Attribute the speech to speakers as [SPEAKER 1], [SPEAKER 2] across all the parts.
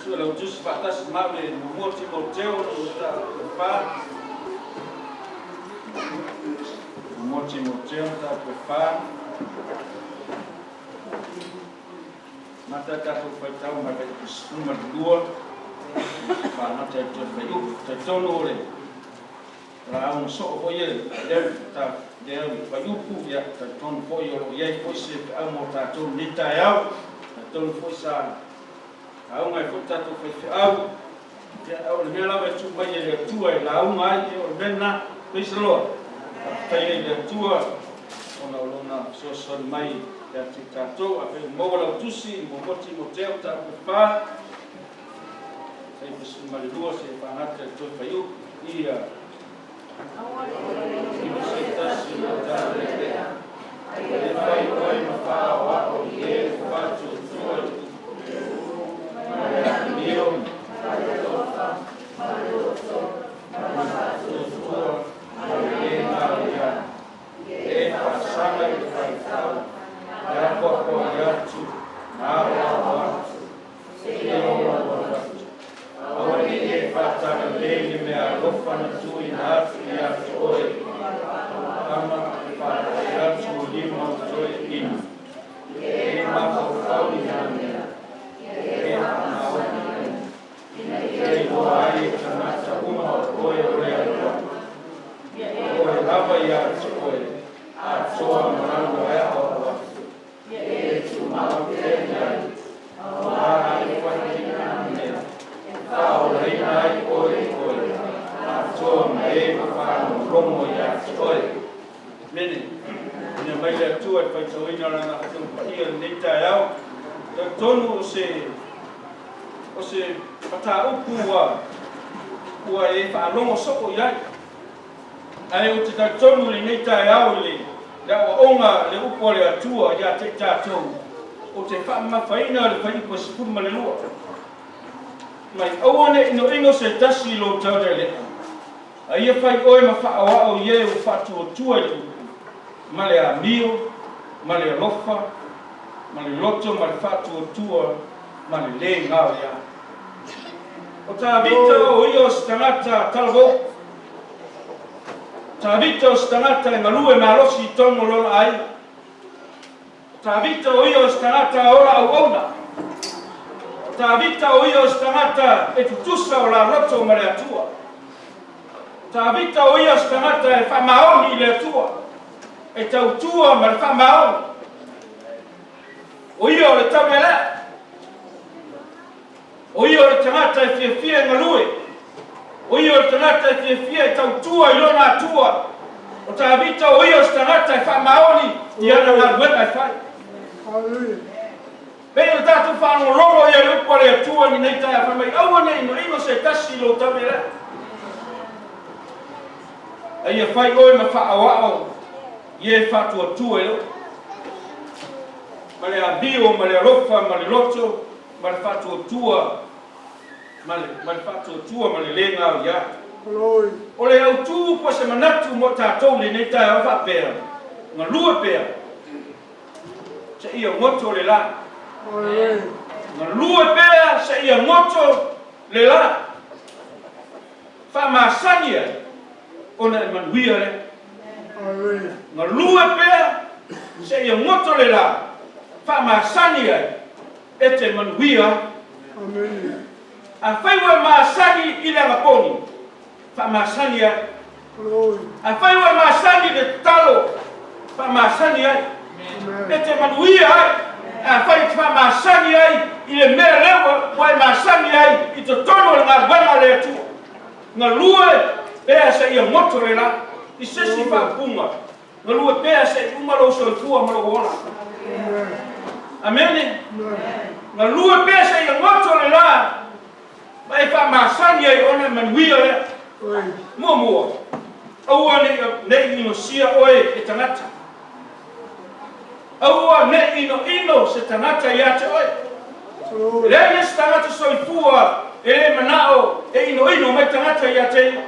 [SPEAKER 1] Suelautusi faatasi ma au le Muamua Timoteo Nu.4. Muamua Timoteo mataupu e 4. Mata tatou faitau mai le 12 faagata i le toe fuaiupu. Talitonu o le lauga soo foi e lea lea fuaiupu, ia talitonu foi o lo o i ai foi se feau mo tatou i lenei taeao. Talitonu foi sa lauga ai foi tatou faifeau. Ia, o le mea lava e tuu mai e le Atua e lauga ai, ia o le mea lena. Praise the Lord. Faafetai ai i le Atua ona o Lona fesoasoani mai ia te tatou. Afai ua maua lau tusi i Muamua Timoteo mataupu e 4, 92 seia faagata i le toe fuaiupu, ia. Ino se tasi o talealea, e fai oe ma faaoao i e ua faatuatua i le upu, ma le amio, ma le alofa, ma le loto, ma le faatuatua, ma le le gaoiai, e faasaga i le faitau, le apoapoai atu, ma aoao atu. Seia ola lau atu. Aua ne i e faatalalei le meaalofa na tuuina atu ia te oe, ama e faapai atu o lima o toeaiina. E mafaufau i nā mea e faamaoni ai, ina ia iloa ai e tagata uma o oe o le Atua. O oe lava ia te oe, atoa ma lau e aoao atu. E tumau pea i ai, aua e fai nā mea e faaolaina ai oe i oe, atoa ma e ua faalogologo ia te oe. Amene. Ina mai le Atua i le faitauina o Lana Afioga Paia i lenei taeao. Talitonu o se o se mataupu ua ua e faalogo soo i ai. Ae ou te talitonu i lenei taeao i le aoaoga le upu a le Atua ia te i tatou, ou te faamamafaina le fuaiupu e 12. Mai aua ne i inoino se tasi i lou taulealea, a ia fai oe ma faaoao i e ua faatuatua i le upu, ma le amio, ma le alofa, ma le loto ma le faatuatua, ma le lē gaoiai. O Tavita o ia o se tagata talavou. Tavita o se tagata e galue malosi i totonu o lona aiga. O Tavita o ia o se tagata ola auauna. O Tavita o ia o se tagata e tutusa o la loto ma le Atua. O Tavita o ia o se tagata e faamaoni i le Atua, e tautua ma le faamaoni. O ia o le taulealea. O ia o le tagata e fiafia e galue. O ia o le tagata e fiafia e tautua i lona Atua. O Tavita o ia o se tagata e faamaoni i ana galuega e fai. Pei o le tatou faalogologo ia i le upu a le Atua i lenei taeao fai mai, aua ne i inoino se tasi i lou taulealea. A ia fai oe ma faaoao i e faatuatua i le upu. Ma le amio ma le alofa ma le loto ma le faatuatua ma le, ma le faatuatua ma le lē gaoiai. O le autū po o se manatu mo tatou i lenei taeao faapea, galue pea seia goto le la. Galue pea seia goto le la. Faamasani ai ona e manuia lea. Galue pea seia goto le la. Faamasani ai e te manuia ai. Afai ua e masani i le agaponi, faamasani ai. Afai ua e masani i le tatalo, faamasani ai. E te manuia ai. Afai e te faamasani ai i le mea lea ua e masani ai i totonu o le galuega a le Atua. Galue pea seia goto le la i se isi faaupuga. Galue pea se i uma lou soifua ma lou ola. Amene. Galue pea seia goto le la ma e faamasani ai ona e manuia lea. Muamua, aua ne i inosia oe e tagata. Aua ne i inoino se tagata ia te oe. E leai le isi tagata soifua e le manao e inoino mai tagata ia te ia.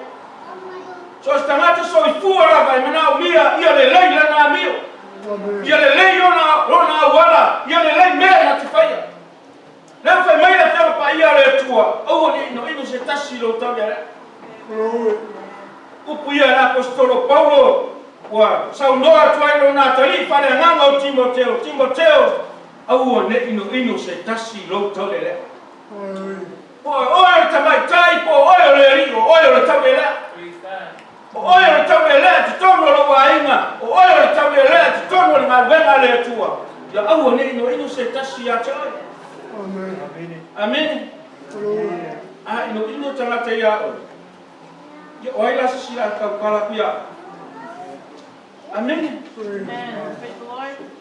[SPEAKER 1] So o se tagata soifua lava e manaomia ia lelei lana amio, ia lelei ona lona auala, ia lelei mea na te faia. Lea ua fai mai le Afioga Paia a le Atua. Atua, aua ne i inoino se tasi i lou taulealea. Upu ia a le Aposetolo Paulo ua saunoa atu ai i lona atalii faaleagaga o Timoteo, Timoteo, aua ne i inoino se tasi i lou taulealea. Po o oe o le tamaitai, po o oe o le alii, o oe o le taulealea. O oe o le taulealea i totonu o lou aiga, o oe o le taulealea i totonu o le galuega a le Atua, ia aua ne i inoino se tasi ia te oe. Amene. A inoino tagata iā oe, ia o ai la se isi o le a tautala atu iā oe? Amene.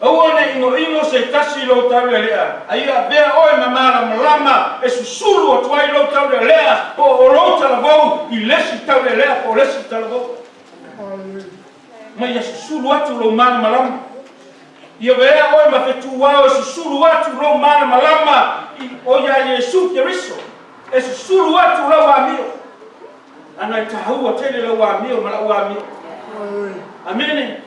[SPEAKER 1] Aua ne i inoino se tasi i lou taulealea, a ia avea oe ma malamalama e susulu atu ai lou taulealea po o lou talavou i le isi taulealea po o le isi talavou. Ma ia susulu atu lou malamalama. Ia avea oe ma fetuao e susulu atu lou malamalama i o iā Iesu Keriso, e susulu atu lau amio. Ana e taua tele lau amio ma la'u amio. Amene.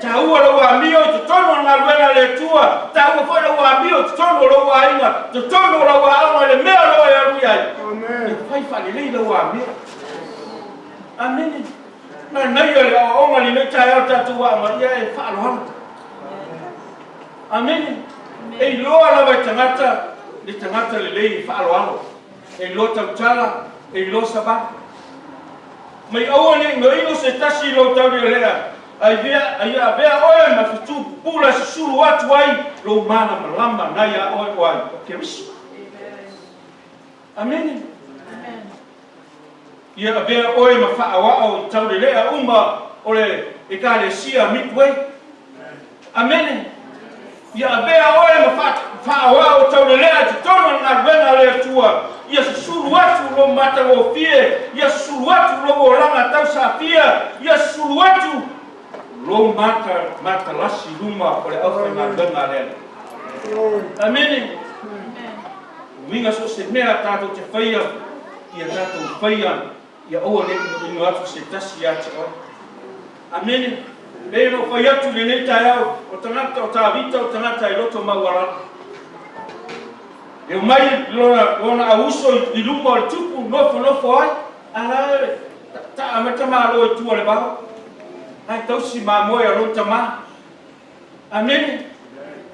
[SPEAKER 1] Taua lou amio i totonu o le galuega a le Atua, taua foi lou amio i totonu o lou aiga, totonu o lau aoga i le mea o lo o e alu i ai. Ia fai faalelei lau amio. Amene. Manaia le aoaoga i lenei taeao le tatou aoga, ia e faaaloalo. Amene. E iloa lava e tagata le tagata lelei e faaaloalo. E iloa tautala, e iloa savali. Mai aua ne i inoino se tasi i lou taulealea, a ia avea oe ma fetu pupula e susulu atu ai lou malamalama na iā oe o ai? O Keriso. Amene. Ia avea oe ma faaoao i taulelea uma o le Ekalesia Midway. Amene. Ia avea oe ma faaoao taulelea i totonu o le galuega a le Atua. Ia susulu atu lou matagofie, ia susulu atu lou olaga tausafia, ia susulu atu lou mata matalasi i luma o le aufaigaluega a le Alii. Amene. Uiga so o se mea tatou te faia, ia tatou faia ia aua ne i inoino atu se tasi ia te oe. Amene. Pei ona ou fai atu i lenei taeao, o tagata, o Tavita o tagata e loto maualalo. E omai lona, lona auuso i, i luma o le tupu, nofonofo ai, a la e taa mai tamaloa i tua o le vao. Ae tausi mamoe a lona tamā. Amene.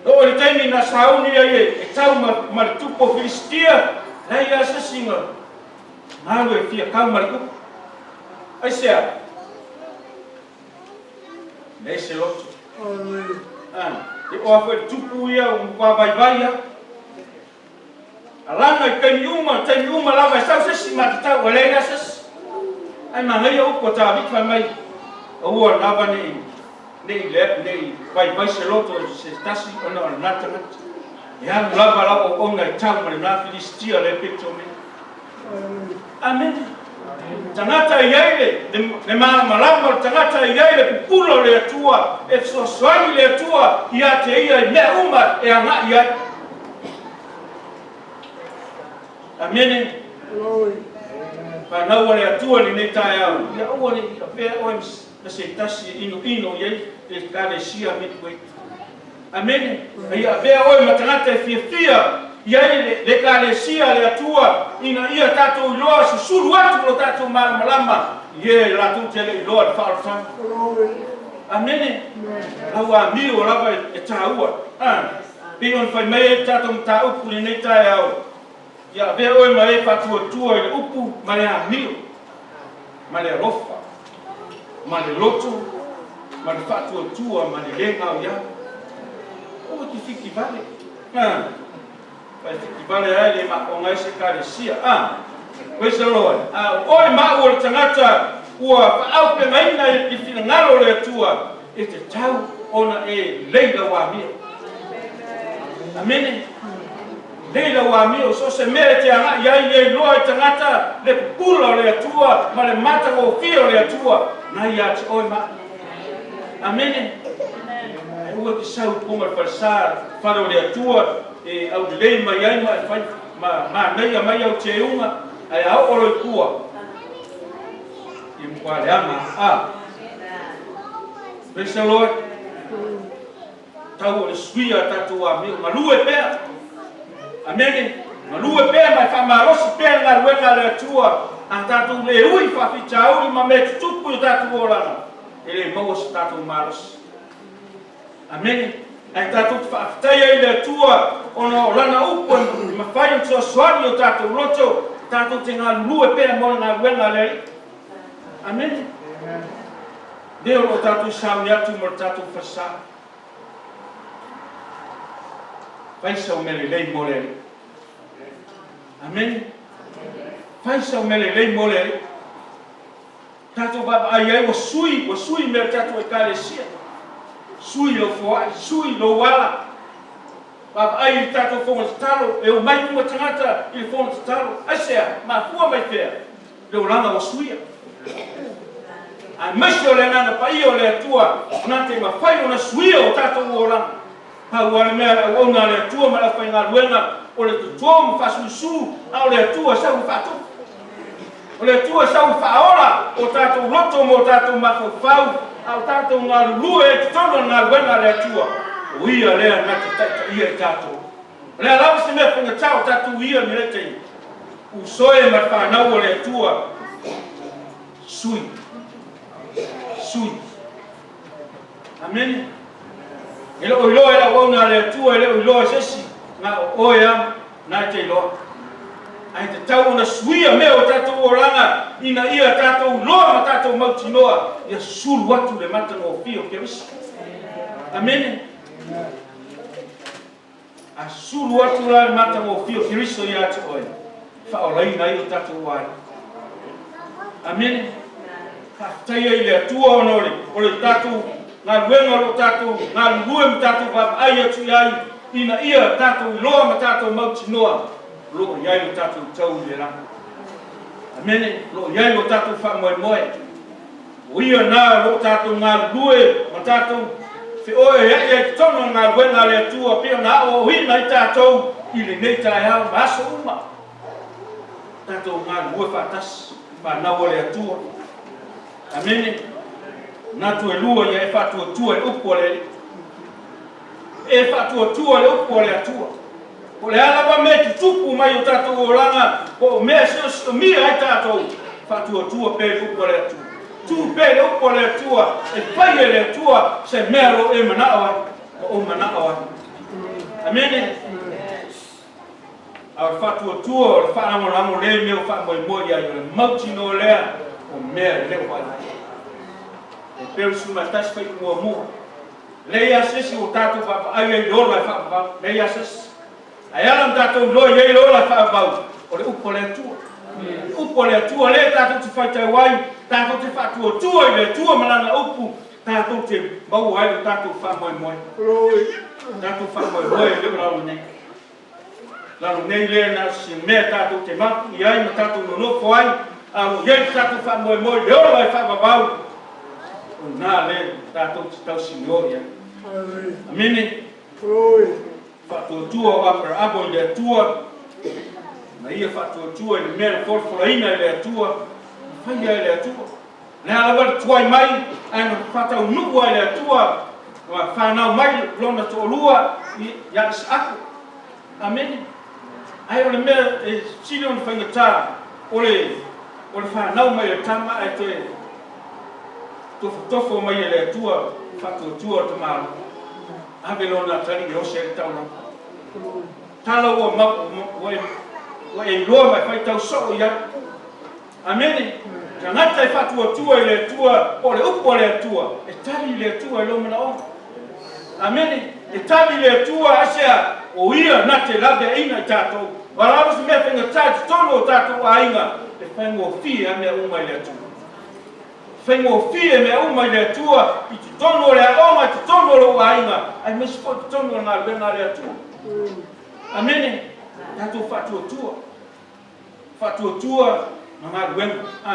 [SPEAKER 1] E oo i le taimi na sauni ai e tau ma, ma le tupu o Filisitia, leai lava se isi na alu e fia kau ma le upu. Aisea? Leai se loto. Ah, e oa foi le tupu ia ua matua vaivai lava. Alaga i taimi uma, taimi uma lava e sau se isi matatau, ua leai la se isi. Ae manaia upu a Tavita fai mai, Aua lava ne i, ne i, ne i vaivai se loto i se tasi ona o lena tagata. E alu lava lau auauna e tau ma lena Filisitia le pito nei. Amene. Tagata e i ai le, le, le malamalama o le tagata e i ai le pupula o le Atua, e fesoasoani le Atua ia te ia i mea uma e agai i ai. Amene. Fanau a le Atua i lenei taeao, ia aua ne i avea oe ma se tasi e inoino i ai le Ekalesia Midway. Amene. A ia avea oe ma tagata e fiafia i ai le Ekalesia a le Atua, ina ia tatou iloa susulu atu lo tatou malamalama i e latou te le iloa le faaolataga. Amene. Lau amio lava e taua. Pei ona fai mai ai le tatou mataupu i lenei taeao, Ia avea oe ma e faatuatua i le upu ma le amio, ma le alofa, ma le loto, ma le faatuatua ma le lē gaoiao. Aua e te fiki vale. A, fa e fiki vale ai le maʻoga ai se Ekalesia. A, Praise the Lord. A o oe ma au o le tagata ua faaaupegaina i finagalo o le Atua, e tatau ona e lei lau amio. Amene. Lei lau amio, so o se mea e te agai ai ia iloa i tagata le pupula o le Atua ma le matagofie o le Atua na ia te oe ma au. Amene. Ae aua e te sau i luga o le falesa, fale o le Atua e aulelei mai ai ma e fai ma manaia mai au teuga, ae a oo loa i tua, ia matua leaga. A. Praise the Lord. Tau o le suia a tatou amio, galue pea. Amene. Galue pea ma e faamalosi pea. galuega a le Atua, a tatou le ui i faafitauli ma mea tutupu i o tatou olaga, e le maua so tatou malosi. Amene. Ae tatou te faafetai ai i le Atua ona o Lana upu e mafai ona fesoasoani i o tatou loto, tatou te galulue pea mo le galuega a le Alii. Amene. Lea o lo o tatou sauni atu mo le tatou falesa. Fai sau mea lelei mo le Alii. Amene. Fai sau mea lelei mo le Alii. Tatou vaavaai ai ua sui, ua sui mea o le tatou Ekalesia. Sui lou foai, sui lou ala. Vaavaai i le tatou fono tatalo, e omai uma tagata i le fono tatalo. Aisea? Mafua mai fea? Le olaga ua suia. Aemaise o le Agaga Paia o le Atua na te mafai ona suia o tatou olaga. Pau lava le mea le auauna a le Atua ma le aufaigaluega o le toto ma faasusu, a o le Atua e sau e faatupu. O le Atua e sau e faaola o tatou loto ma o tatou mafaufau, a o tatou galulue ai i totonu o le galuega a le Atua, o Ia lea na te taitaia i tatou. O le a lava se mea faigata o tatou ia i lenei taimi, uso e ma le fanau a le Atua, sui, sui. Amene. E le o iloa e le auauna a le Atua, e le o iloa e se isi, na o oe lava na e te iloa. Ae tatau ona suia mea o tatou olaga ina ia tatou iloa ma tatou mautinoa ia sulu atu le matagofie o Keriso. Amene. A sulu atu la le matagofie o Keriso ia te oe, faaolaina ai o tatou aiga. Amene. Faafetai ai i le Atua ona o le, o le tatou galuega o lo o tatou galulue ma tatou vaavaai atu i ai, ina ia tatou iloa ma tatou mautinoa o lo o i ai lo tatou tau i le lagi. Amene. O lo o i ai lo tatou faamoemoe. O ia na o lo o tatou galulue ma tatou feoeoea'i ai i totonu o le galuega a le Atua pei ona aoaoina ai tatou i lenei taeao ma aso uma. Tatou galulue faatasi, fanau a le Atua. Amene. Manatu e lua ia e faatuatua i le upu a le Alii. E faatuatua i le upu a le Atua. Po o le a lava mea e tutupu mai i o tatou olaga, po o mea e siosiomia ai tatou, faatuatua pea i le upu a le Atua. Tu pea i le upu a le Atua, e fai e le Atua se mea o lo o e manao ai, ma ou manao ai. Amene. A o le faatuatua o le faalagolago lea i mea o faamoemoe i ai, o le mautinoa lea o mea e le o vaivai. E pei o le 11 fuaiupu muamua. Leai lava se isi ua tatou vaavaai ai i le ola e faavavau, leai lava se isi. Ae ala ona tatou iloa i ai le ola e faavavau, o le upu a le Atua. Le upu a le Atua lea tatou te faitau ai, tatou te faatuatua i le Atua ma Lana upu, tatou te maua ai lo tatou faamoemoe. Tatou faamoemoe e le o lalo nei. Lalo nei lea na o se mea tatou te mapu i ai ma tatou nonofo ai, a o lo o i ai lo tatou faamoemoe i le ola e faavavau, o lena lea tatou te tausinio i ai. Amene. Faatuatua o Aperaamo i le Atua, ma ia faatuatua i le mea na folafolaina e le Atua, na faia e le Atua. O le a lava le tuai mai, ae na faataunuu lava e le Atua, ua fanau mai lona toalua ia Isaako. Amene. Ae o le mea e sili ona faigata, o le, o le fanau mai o le tama ae toe tofotofo mai e le Atua faatuatua o le tamaloa. Ave lona atalii e ose ai le taulaga. Tala ua, ua, ua e iloa ma e faitau soo i ai. Amene. Tagata e faatuatua i le Atua, po o le upu a le Atua, e tali i le Atua i lou manaoga. Amene. E tali i le Atua, aisea? O Ia na te laveaiina i tatou. O a lava se mea faigata i totonu o tatou aiga, e faigofie a mea uma i le Atua. Faigofie mea uma i le Atua, i totonu o le aoga, i totonu o lou aiga, aemaise foi i totonu o le galuega a le Atua. Amene. Tatou faatuatua. Faatuatua ma galuega. A,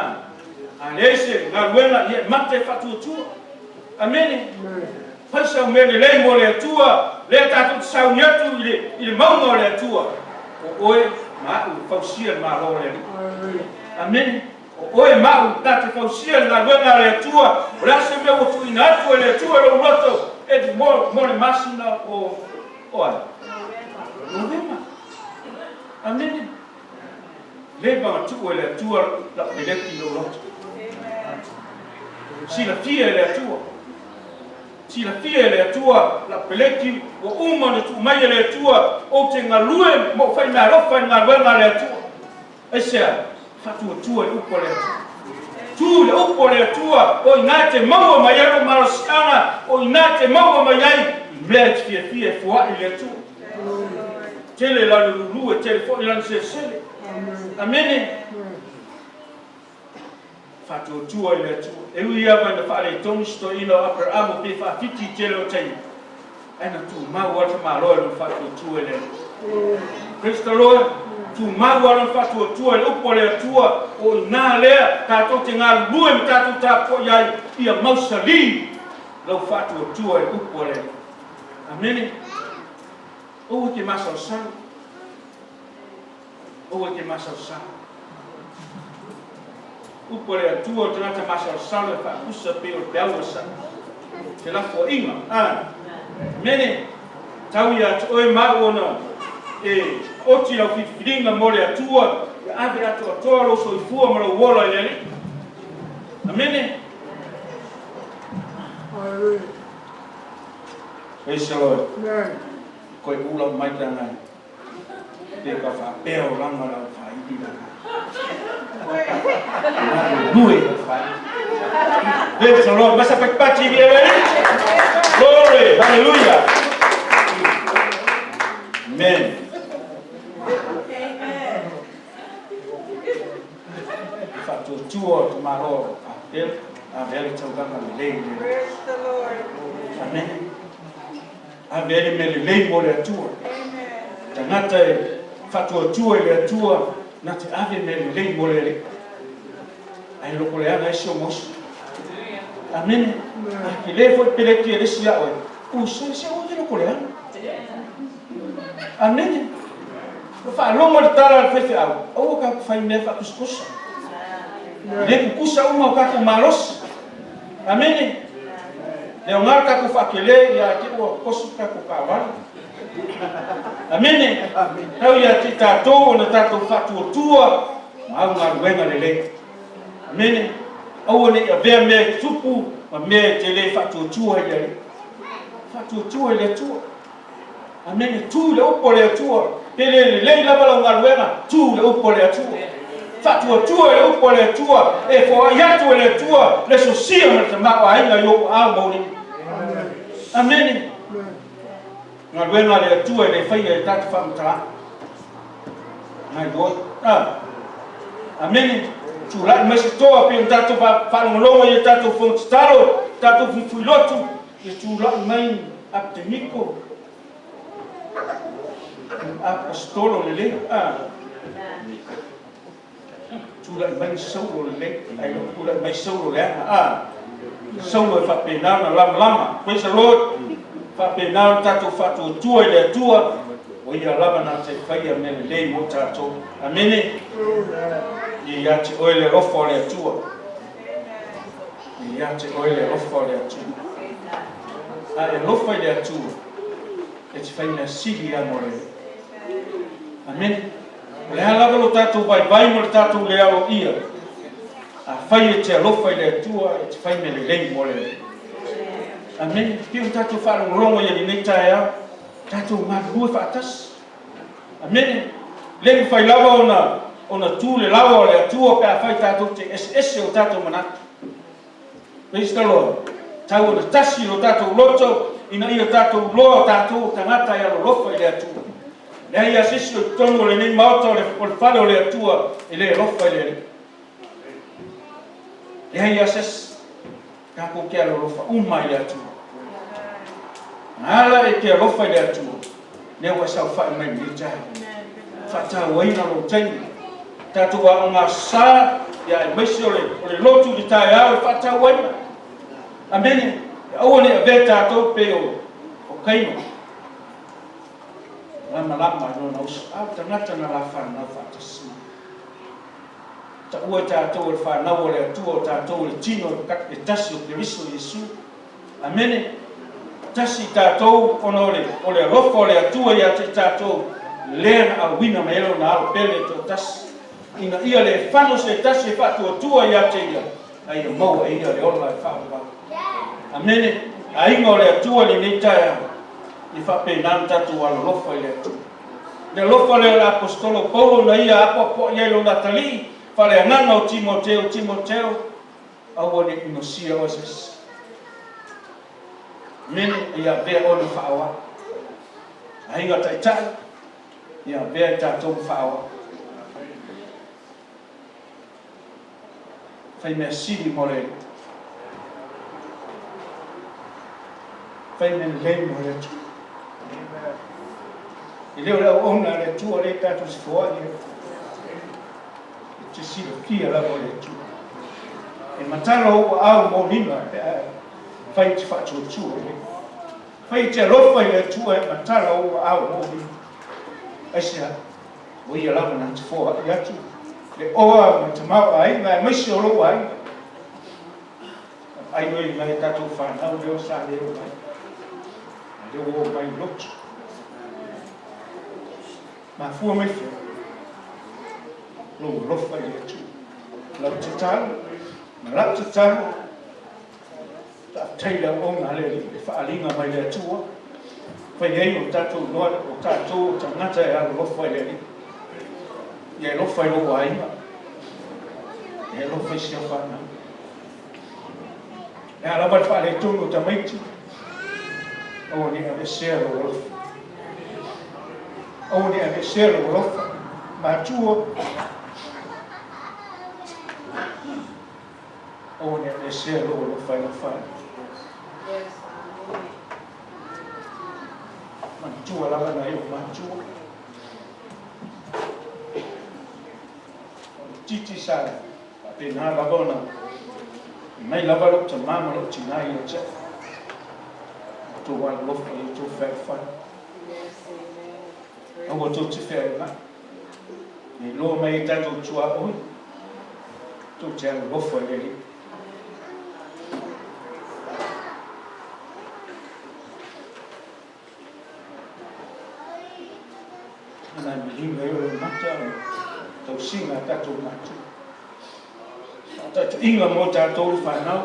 [SPEAKER 1] a leai se galuega, ia e mate faatuatua. Amene. Fai sau mea lelei mo le Atua, lea tatou te sauni atu i le, i le mauga o le Atua. O oe ma a'u e fausia le Malo o le Alii. Amene. O oe ma a'u ta te fausia le galuega a le Atua. O le a se mea ua tuuina atu e le Atua i lou loto e mo, mo le masina o, o ai? Novema. Amene. Leva ona tuu e le Atua lau peleti i lou loto. Silafia e le Atua. Silafia e le Atua lau peleti ua uma ona tuu mai e le Atua ou te galue ma ou faimeaalofa i le galuega a le Atua. Aisea? Faatuatua i upu a le Atua. Tu i le upu a le Atua, o i ina e te maua mai ai lou malosiaga, o i ina e te maua mai ai i mea e te fiafia e foai i le Atua. Tele lana lulu, e tele foi lana selesele. Amene. Faatuatua i le Atua. E ui lava ina faaletonu si toeaina o Aperamo pe faafiti i tele o taimi, ae na tumau lava le tamaloa i lona faatuatua i le Alii. Praise the Lord. Tumau lava lona faatuatua i le upu a le Atua, o i ina lea tatou te galulue ma tatou tapuai ai, ia mausali lau faatuatua i le upu a le Alii. Amene. Aua e te masalosalo. Aua e te masalosalo. Upu a le Atua, o le tagata masalosalo e faapusa pei o le peau o le saʻa. Felafoaiga. A. Amene. Tau ia te oe ma au ona e oti lau filifiliga mo le Atua, ia ave atoatoa lou soifua ma lou ola i le Alii. Amene. Praise the Lord. Koe ula mai tana Pe ka faapea o langa lau faili lana. Galulue lau faili. Praise the Lord. Masa patipati vi ready? Glory. Hallelujah. Amen. Amen. Faatuatua o te Malo a Apele, ave ai le taulaga lelei i le
[SPEAKER 2] Praise the Lord.
[SPEAKER 1] Amen. Ave ai le mea lelei mo le Atua. Tagata e faatuatua i le Atua na te ave mea lelei mo le Alii. Ae loko leaga ai si ona uso. Amene. A tele foi peleti e le isi ia oe, uso se aua te loko leaga. Amene. Ua faalogo le tala a le faifeau, aua ka fai mea faakusakusa. Le kukusa uma o tatou malosi. Amene. Le aoga le tatou faatele ia te ua kosi le tatou taavale. Amene. Tau ia te tatou ona tatou faatuatua ma au galuega lelei. Amene. Aua ne i avea mea e tutupu ma mea e te le faatuatua i le Alii. Faatuatua i le Atua. Amene. Tu i le upu a le Atua. Pe le lelei lava lau galuega, tu i le upu a le Atua. Faatuatua i le upu a le Atua, e foai atu e le Atua le sosia ma le tamaoaiga i ou aao maulima. Amene. Galuega a le Atua e le faia e tatou faamatalaga. Gaioi. Ah. Amene. Tulai mai se toa pei ona tatou faalogologo i a tatou fono tatalo, tatou fuifuilotu, Ia tulai mai Apeteniko, Aposetolo lelei, a. Tulai mai Saulo lelei, ae le o tulai mai Saulo leaga, a. Saulo e faapena ona lamalama. Praise the Lord. Faapena ona tatou faatuatua i le Atua, o Ia lava na te faia mea lelei mo tatou. Amene. Ia ia te oe le alofa o le Atua. Ia te oe le alofa o le Atua. A e alofa i le Atua, e te fai mea sili lava mo le Alii. Amene. O le a lava lo tatou vaivai ma le tatou le aloaia, afai e te alofa i le Atua, e te fai mea lelei mo le Alii. Amene. Pei ona tatou faalogologo i lenei taeao, tatou galulue faatasi. Amene. Le mafai lava ona ona tu le lawa o le Atua pe afai tatou te eseese o tatou manatu. Praise the Lord. Tau ona tasi lo tatou loto ina ia tatou loa tatou o tagata e alolofa i le Atua. Leai lava se isi o i totonu o lenei maota o le, o le fale o le Atua e le alofa i le Alii. Leai lava se isi. Tatou te alolofa uma i le Atua. Na ala e te alofa i le Atua, lea ua e saofai mai lenei taeao. Faatauaina lou taimi. Tatou aoga sa, ia aemaise o le, o le lotu i le taeao e faatauaina. Amene. Aua ne i avea tatou pei o, o Kaino. Lamalama i lona uso. A o le tagata na la fanau faatasi mai. Taua e tatou o le fanau a le Atua, o tatou o le tino e tasi o Keriso Iesu. Amene. Tasi tatou ona o le, o le alofa o le Atua ia te i tatou, lea na auina mai ai Lona Alo pele e toatasi.
[SPEAKER 2] ina ia le fano se tasi e faatuatua ia te ia, a ia maua e ia le ola e faavavau. Amene. Aiga o le Atua i lenei taeao, ia faapena ona tatou alolofa i le Atua. Le alofa lea o le Aposetolo Paulo na ia apoapoai ai lona atalii faaleagaga o Timoteo, Timoteo, aua ne i inosia oe se isi. Amene. Ia avea oe ma faaoao. Aiga taitai, ia avea i tatou ma faaoao. Fai mea sili mo le Alii. Fai mea lelei mo le Atua. E le o le auauna a le Atua lea tatou te foai ai. E te silafia lava o le Atua. E matala ou aao moliga pe a fai te faatuatua i le. Fai te alofa i le Atua e matala ou aao moliga. Aisea? O ia lava na te foai atu le oa ma le tamaoaiga aemaise o lou aiga. Vaai oe i nai a tatou fanau lea o sa le oo mai, a lea ua oo mai i lotu. Mafua mai fea? Lou alofa i le Atua. Lau tatalo ma lau tatalo, faafetai i le auauna a le Alii, le faaaliga mai le Atua, fai ai o tatou iloa o tatou o tagata e alolofa i le Alii. Ia e alofa i lou aiga, ia e alofa i si au fanau. Le a lava le faaletonu o tamaiti, aua ne i aveesea lou alofa. Aua ne i aveesea lou alofa. Matua, aua ne i aveesea lou alofa i lau fanau. Manatua lava nai ou matua. O le titi sa faapena lava ona mai lava lou tamā ma lou tinā ia te au. Outou alolofa i outou fealofani. Aua tou te fealuai. E iloa mai ai tatou tuaoi, tou te alolofa i le Alii. Ana e miliga ai o le mata o le tausiga a tatou matua. Faataitaiga mo tatou le fanau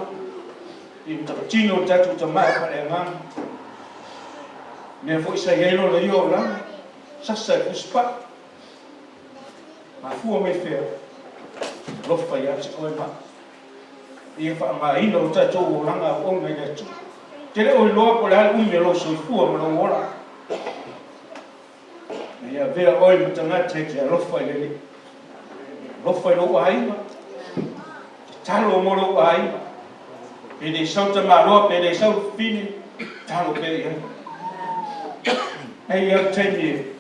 [SPEAKER 2] i matautina o le tatou tama e faaleagaga. Mea foi sa i ai lona ia olaga, sasa e fusipai. Mafua mai fea, alofa ia te oe ma ia faaaogaina o tatou olaga auauna i le Atua. E te le o iloa po o le a le umi o lou soifua ma lou ola. A ia avea oe ma tagata e te alofa i le Alii. Alofa i lou aiga. Tatalo mo lou aiga. Pe le sau tamaloa, pe le sau fafine, tatalo pea i ai. E i ai le taimi e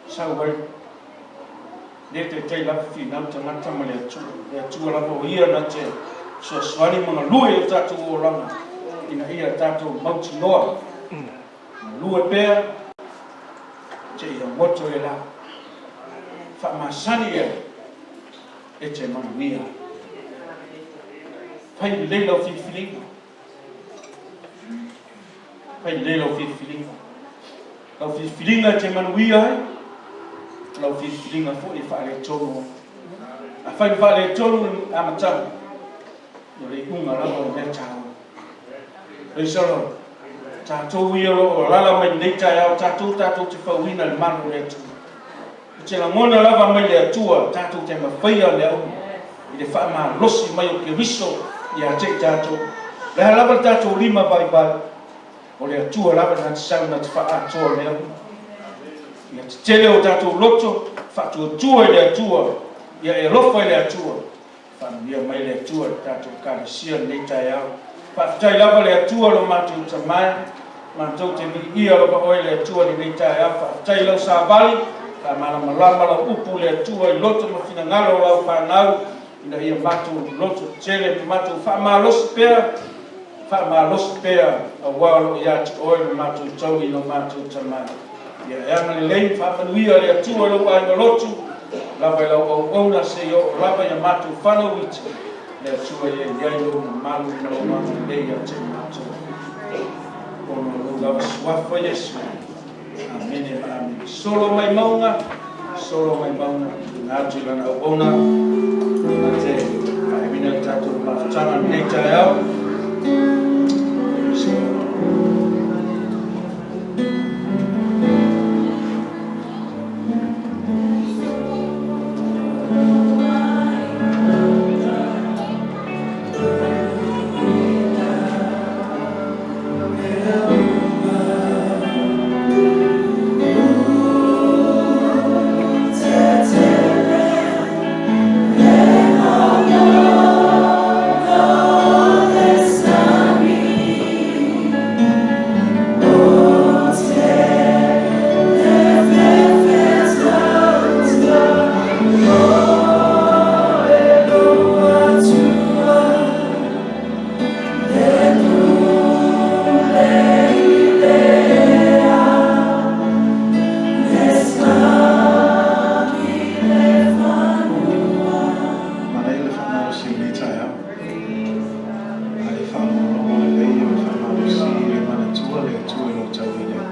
[SPEAKER 2] sau ai le taitai lava finau tagata ma le Atua. Le Atua lava o ia na te fesoasoani ma galue i o tatou olaga ina ia tatou mautinoa galue pea seia goto le la. Faamasani ia e te manuia. Fai lelei lau filifiliga. Fai lelei lau filifiliga. Lau filifiliga e te manuia ai, lau filifiliga foi e faaletonu ai. Afai na faaletonu le amataga, o le iuga lava o le mea taua. Praise the Lord. Tatou ia o lo o alaala mai lenei taeao, tatou tatou te fauina le malu o le Atua. E te lagona lava mai le Atua tatou te mafaia mea uma i le faamalosi mai o Keriso ia te i tatou. O le a lava le tatou lima vaivai, o le Atua lava na te sau na te faaatoa mea uma. Ia tetele o tatou loto, faatuatua i le Atua, ia e alofa i le Atua. Faamanuia mai le Atua i le tatou Ekalesia i lenei taeao. Faafetai lava le Atua lo matou Tama, matou te viia lava Oe le Atua i lenei taeao. Faafetai i lau savali, faamalamalama lau upu le Atua i loto ma finagalo o lau fanau, ina ia matou loto tetele ma matou faamalosi pea, faamalosi pea aua o lo o ia te Oe lo matou taui lo matou Tama. Ia e agalelei ma faamanuia le Atua i lou aiga lotu, lava i lau auauna seia oo lava ia matou fanau iti, le Atua ia i ai lou mamalu ma lou agalelei ia te matou. Ona o lou lava suafa Iesu. Amene ma amene. Solo mai mauga, solo mai mauga, tuuina atu i lana auauna na te faaiuina le tatou mafutaga i lenei taeao.
[SPEAKER 3] Manaia le faamalosi i lenei taeao. A e faalogologo lelei o le faamalosi e manatua le Atua i lou taulelea.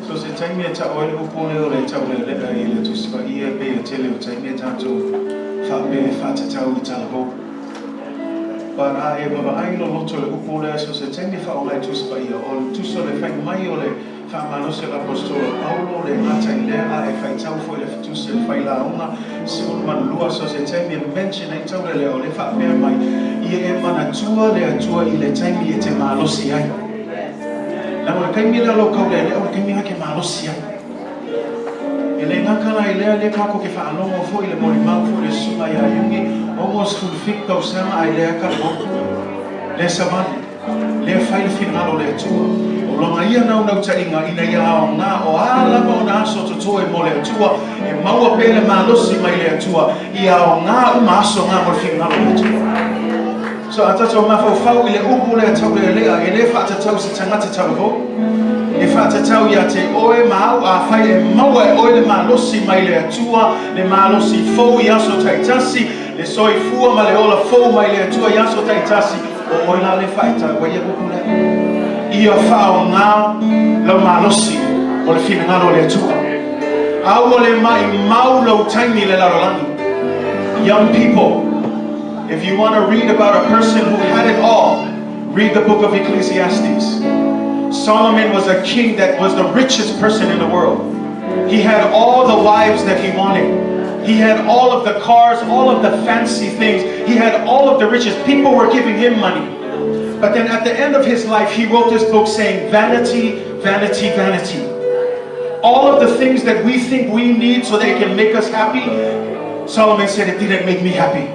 [SPEAKER 3] So se taimi e ta'u ai le upu lea o le taulealea i le Tusi Paia, e pei e tele o taimi e tatou faapea e faatatau i talavou. But a e vaavaai loloto i le upu lea, so se taimi e faaaoga ai Tusi Paia, o le tusa o le fai mai o le faamalosi o le Aposetolo Paulo, le gata i lea, a e faitau foi le Tusi o le Failauga 12, so se taimi e mention ai taulelea, o le faapea mai, ia e manatua le Atua i le taimi e te malosi ai. Leaga o le taimi lea o lou taulelea, o le taimi lena e te malosi ai. E le gata la i lea, lea tatou te faalogo foi i le molimau foi le susuga ia Iuni, 67 tausaga ae lea talavou, lea savali, lea fai le finagalo o le Atua. O lona ia naunautaiga ina ia aoga, o a lava ona aso totoe mo le Atua, e maua pea le malosi mai le Atua, ia aoga uma aso na mo le finagalo o le Atua. So a tatou mafaufau i le upu lea taulealea, e le faatatau i se tagata talavou, e faatatau ia te oe ma au, afai e maua e oe le malosi mai le Atua, le malosi fou i aso taitasi, le soifua ma le ola fou mai le Atua i aso taitasi, o oe la le faaitau ai ia upu lea. Ia faaaoga lau malosi o le finagalo o le Atua. Aua le maimau lou taimi i le lalolagi. Young people, if you want to read about a person who had it all, read the book of Ecclesiastes. Solomon was a king that was the richest person in the world. He had all the wives that he wanted. He had all of the cars, all of the fancy things. He had all of the riches. People were giving him money. But then at the end of his life, he wrote this book saying, "Vanity, vanity, vanity." All of the things that we think we need so they can make us happy, Solomon said, "It didn't make me happy."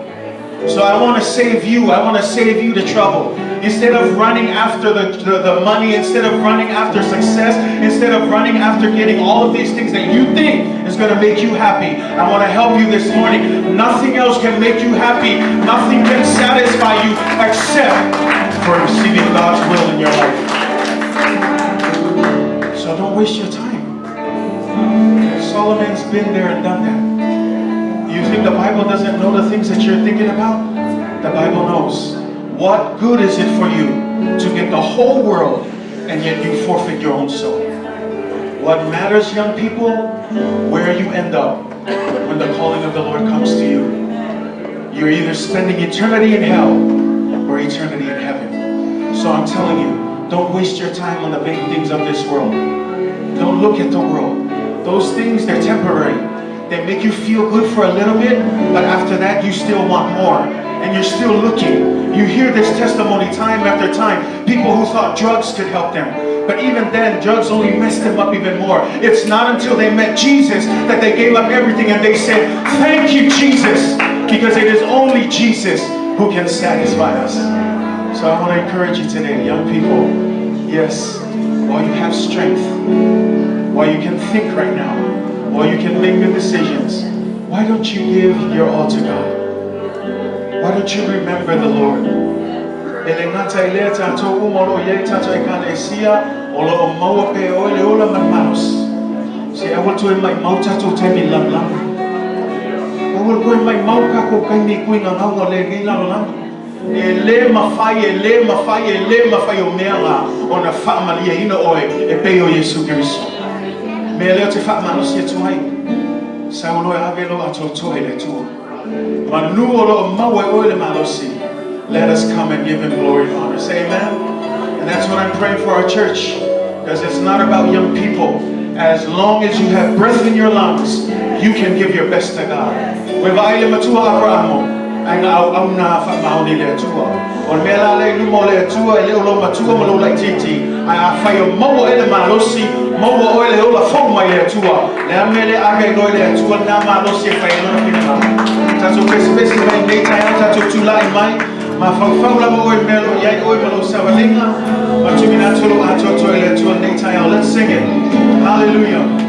[SPEAKER 3] So I want to save you. I want to save you the trouble. Instead of running after the money, instead of running after success, instead of running after getting all of these things that you think is going to make you happy, I want to help you this morning. Nothing else can make you happy. Nothing can satisfy you except for receiving God's will in your life. So don't waste your time. Solomon's been there and done that. You think the Bible doesn't know the things that you're thinking about? The Bible knows. What good is it for you to get the whole world and yet you forfeit your own soul? What matters, young people, where you end up when the calling of the Lord comes to you. You're either spending eternity in hell or eternity in heaven. So I'm telling you, don't waste your time on the vain things of this world. Don't look at the world. Those things, they're temporary. They make you feel good for a little bit, but after that, you still want more. And you're still looking. You hear this testimony time after time. People who thought drugs could help them. But even then, drugs only messed them up even more. It's not until they met Jesus that they gave up everything and they said, "Thank you, Jesus," because it is only Jesus who can satisfy us. So I want to encourage you today, young people. Yes, while you have strength, while you can think right now, while you can make good decisions, why don't you give your all to God? Why don't you remember the Lord? E le gata i lea tatou uma o lo o i ai tatou Ekalesia, o lo o maua pea e oe le ola ma le malosi. Se aua le toe maimau tatou taimi i le lalolagi. Aua le toe maimau tatou taimi i tuigagauga o lenei lalolagi. E le mafai, e le mafai, e le mafai o mea la ona faamalieina oe e pei o Iesu Keriso. Mea lea ou te faamalosi atu ai, sau loa e ave lou atoatoa i le Atua. Manu o lo o maua e oe le malosi. Let us come and give him glory and honor. Say amen. And that's what I'm praying for our church. Because it's not about young people. As long as you have breath in your lungs, you can give your best to God. Ua vaai le matua Aperamo, ai na auauna faamaoni i le Atua. O le mea la lea i luma o le Atua, e le o lou matua ma lou laitiiti, ae afai o maua oe le malosi, maua oe le ola fou mai le Atua, le a mea le ave ai loa i le Atua lena malosi e fai ai Lona finagalo. Tatou pesepese mai i lenei taeao, tatou tulai mai, mafaufau lava oe i le mea o lo o i ai oe ma lou savaliga, ma tuuina atu lou atoatoa i le Atua i lenei taeao. Let's sing it. Hallelujah.